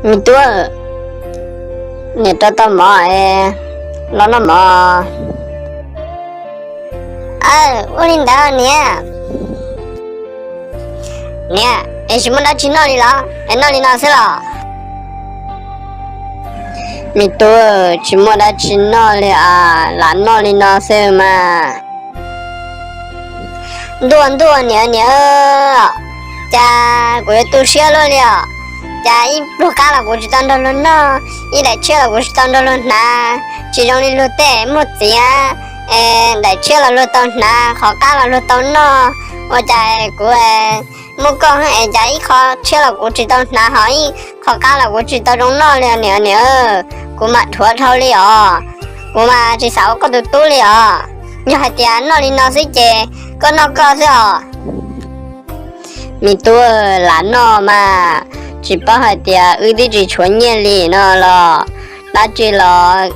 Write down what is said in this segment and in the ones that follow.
Me tub, niam rau tau mov, los noj mov. Aw, ua li ntawd niam. Niam, es tsis muaj dab tsi noj li los es noj li no xwb los? Me tub, tsis muaj dab tsi noj li as, lam noj li no xwb mas. Ntuj ntuj niam niam, cas kuv yuav tu siab luaj li os. Cas ib pluag qab los kuv tsis tau nrog luag noj, ib daim tshiab los kuv tsis tau nrog luag hnav, tsis zoo li luag tej muaj txiv, daim tshiab los luag tau hnav, qhov qab los luag tau noj, ua cas kuv muaj koj es cas ib qho tshiab los kuv tsis tau hnav, ho ib qho qab los kuv tsis tau zoo noj li niam niam. Kuv mas dhuav dhau li os, kuv mas tsis xav ua koj tus tub li os. Yog hais tias noj li no xwb ces koj noj koj xwb os. Me tub, lam noj mas, tsis paub hais tias wb twb tsis tshuav nyiaj li no los, dab tsi los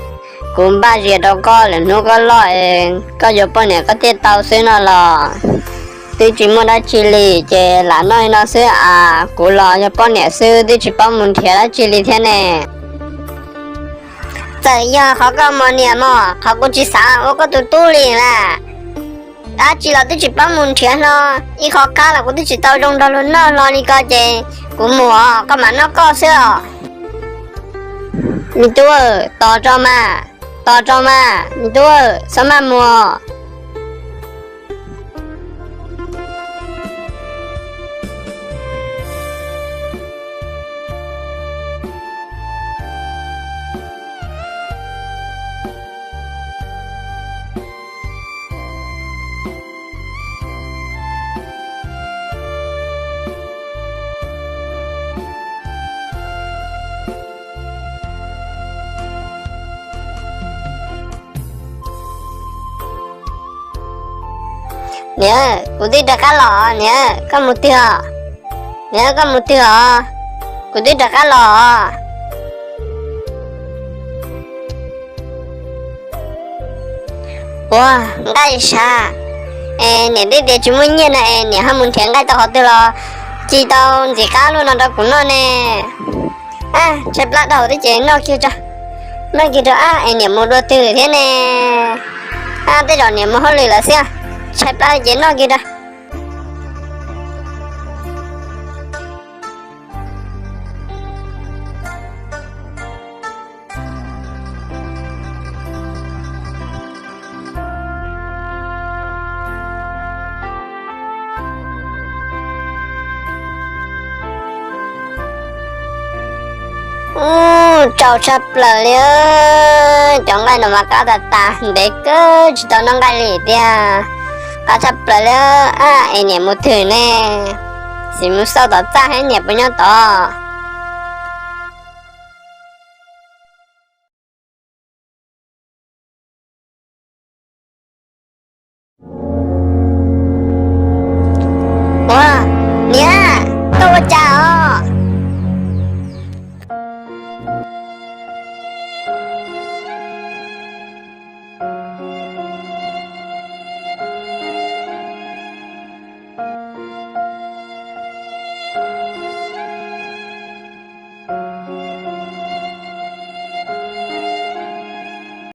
kuv npaj zias rau koj lwm hnub koj loj es koj yuav poj niam koj thiaj tau xwb no los. Twb tsis muaj dab tsi li ces lam noj li no xwb as, kuv los yog poj niam xwb twb tsis paub mus nrhiav dab tsi li thiab ne. Txawm yog qhov koj mos niam mos, qhov kuv tsis xav ua koj tus tub li na. Dab tsi los twb tsis paub mus nrhiav hlo, ib qho qab los kuv twb tsis tau zoo nrog luag noj hlo li ko ces kuv mus os, koj mam noj koj xwb os. Me tub, tos tso mas, tos tso mas me tub, txhob maj mus. Niam, kuv twb rov qab los niam, koj mus twg os? Niam, koj mus twg os? Kuv twb rov qab los. Ua, nqaij sav. Es niam twb tias tsis muaj nyiaj no es niam ho mus nrhiav nqaij tau qhov twg los ci tau ntxim qab luaj no rau kuv noj ne? Tshaib plab dhau thiab ces noj kiag tso. Noj kiag rau ab es niam mus dua twg thiab ne? Ab, tej zaum niam mus hauj lwm lawm xwb. Tshaib plab ces noj kiag rau. Ub, tsau tshaj plaws li. Cov nqaij no mas qab tas tas, ntev kawg tsis tau noj nqaij li tiag. Qab tshaj plaws li. Ab, es niam mus twg ne? Xiv mus xauj tom txaj thiab, niam puas nyob tod? Ua, niam, koj ua cas os?